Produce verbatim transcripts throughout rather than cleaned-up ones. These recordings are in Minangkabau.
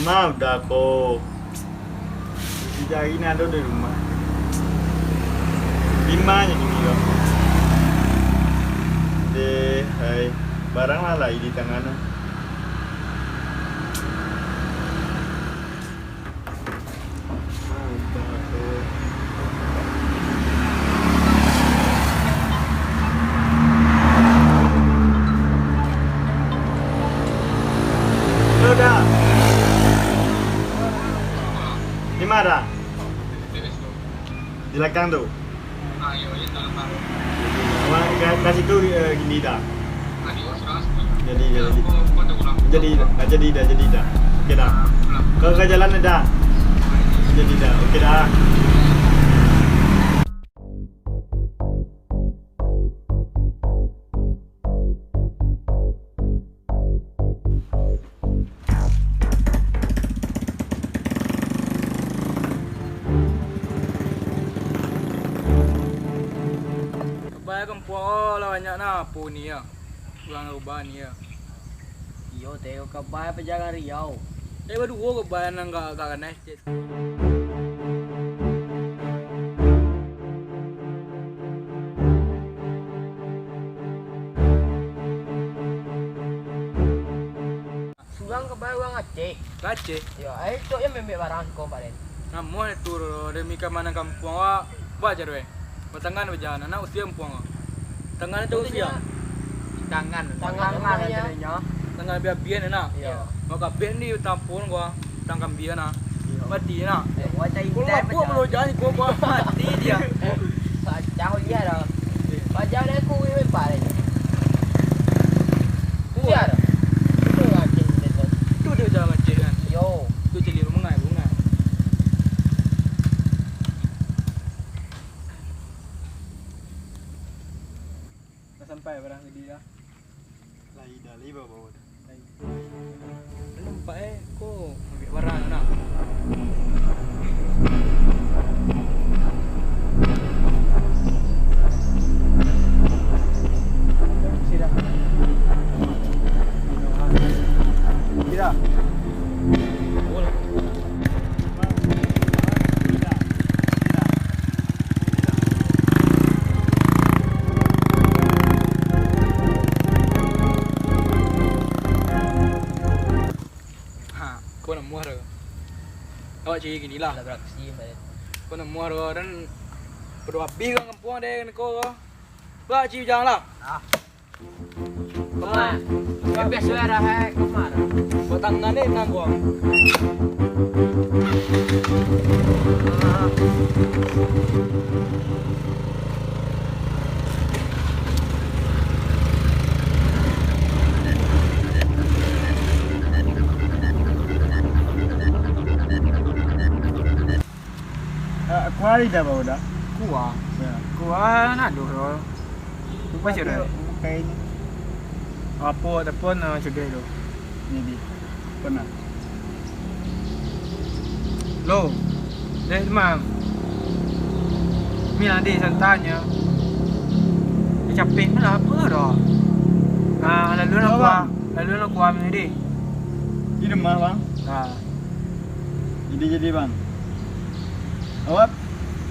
Mah udah ko. Dicari nado di rumah. Lima aja gini ko. Deh, hai. Barang lah lai di tangan. Sudah. Di mana? Di belakang tu. Wah, ka, ka situ, eh, gini dah. Jadi, jadi. Jadi dah, jadi dah, jadi dah. Oke dah. Kau ka jalan dah. Jadi dah, oke dah. Kabai kampuang ko lah banyak nah, apo ni yo. Urang Roban ni yo. Iyo, teh, kabai pajalan Riau. Eh, baduo kabai nan gak, gak kanai. Surang kabai urang Aceh. Aceh? Yo, ai cok yo mambek barang ko, Pak Den. Namuah tu, demi keamanan kampuang awak, ba jar weh. Batangan bajalan, anak usia kampuang awak. Tangan tu usia. Tangan. Tangan, tangan namanya. Tangan biak-biak ni nak. Iyo. Maka biak ni tampun gua, tangan biak nak. Iyo. Mati nak. Eh, wajah. Kalau intai lapuk macam belum jadi gua, gua mati dia. Pacah dia dah. Pacah dia kuih memang. Kuih. Biar. Itu Aceh, itu. Itu dia jalan Aceh kan. Yo. Itu cili rumah bunga. Lah sampai barang tadi dah. Lai dah, lai bawa-bawa dah. Lai. Nampak, eh, ko ambiak barang nak. Sida. Sida. Bola. Ha, ko namuah ro. Awak cari gini lah. Lah beraksi, Mbak. Ko namuah ro, dan padoh abih urang kampuang deh ko. Ba, cari jalan lah. Ah. Kemar. Bebas sudah, hai, kemar. Buat tangan ni nanggung. Ah, kuari dah bawa dah. Kuah. Ya. Kuah nak dulu. Bukan sih, Rai? Bukan ini. Apo ataupun, ah, cegah tu? Ini di. Pernah. Lo. Dek, Mam. Mi lah, Dek, santanyo. Capek lah, apo dah? Ah, lalu nak kuah. Lalu nak kuah mi, Dek. Di rumah, Bang. Ah. Jadi, jadi, Bang. Awak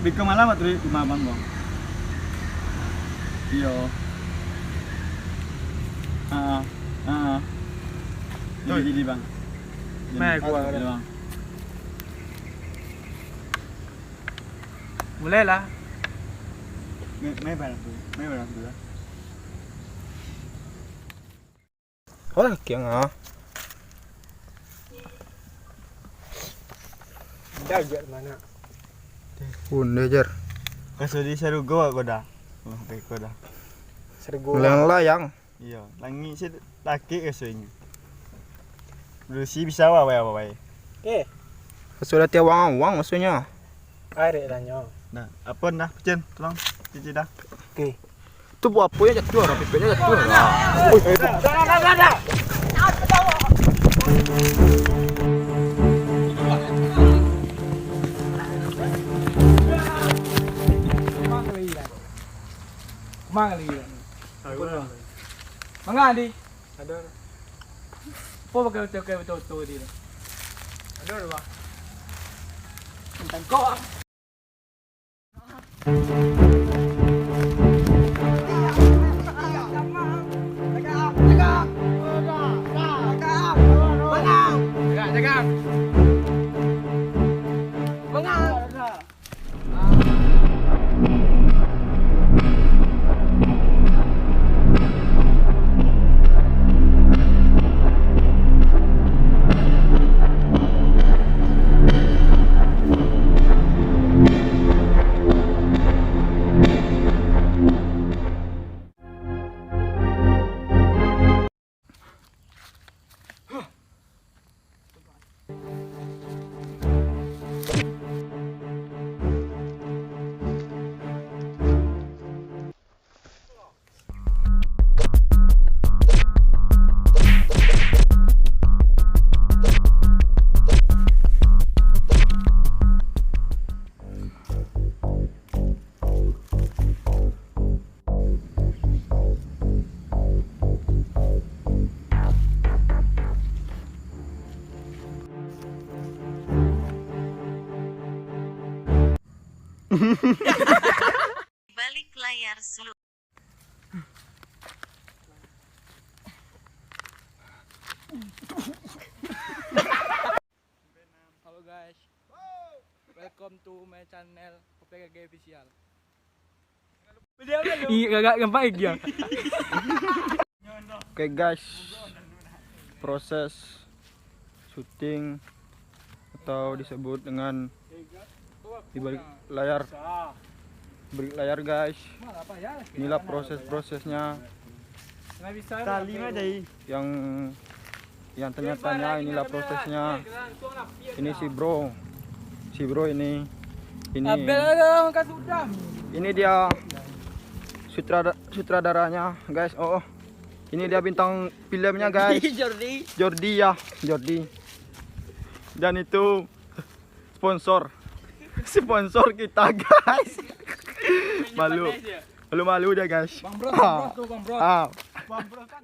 biko malam atuh di rumah Abang, Bang? Iyo. Ah, ah. Jadi, jadi, Bang. Jadi, jadi, Bang. Mulailah. Mai, mai barang tu. Mai barang tu lah. Alah, kiang ah. Dah, jak mana? Bunda, jar. Kaso di sarugo ko dah. Oh, baik ko dah. Sarugo. Melayang-layang. Iyo, langik se lakik rasonyo. Berusi bisa awak bae, awak bae. Eh. Kaso dah tiawang-awang maksudnyo. Arek lah nyo. Nah, apo nah, Pecen? Tolong, Pecen dah. Oke. Tu buah apo yang jatuah lah, pipiknyo jatuah lah. Oi, oi, oi. Manga lagi. Manga, Di? Ado. Apo pakai oto, pakai oto-oto tadi tu? Aduh, aduh, Bang. Tentang kau, Bang. Jaga, jaga. Menang. Jaga, jaga. Menang. Balik layar selu. Halo guys, welcome to my channel, Kopia Gage Official. Iya, gagak gampang ya. Oke guys, proses syuting atau disebut dengan di balik layar, balik layar guys. Inilah proses-prosesnya. Yang, yang tanya-tanya, inilah prosesnya. Ini si bro, si bro ini, ini, ini dia sutrada-, sutradaranya guys. Oh, oh. Ini dia bintang filmnya guys. Jordi. Jordi ya, Jordi. Dan itu sponsor, sponsor kita guys. Malu, malu-malu dia guys. Bang Bros, Bang Bros tuh, Bang Bros. Ah. Bang Bros kan.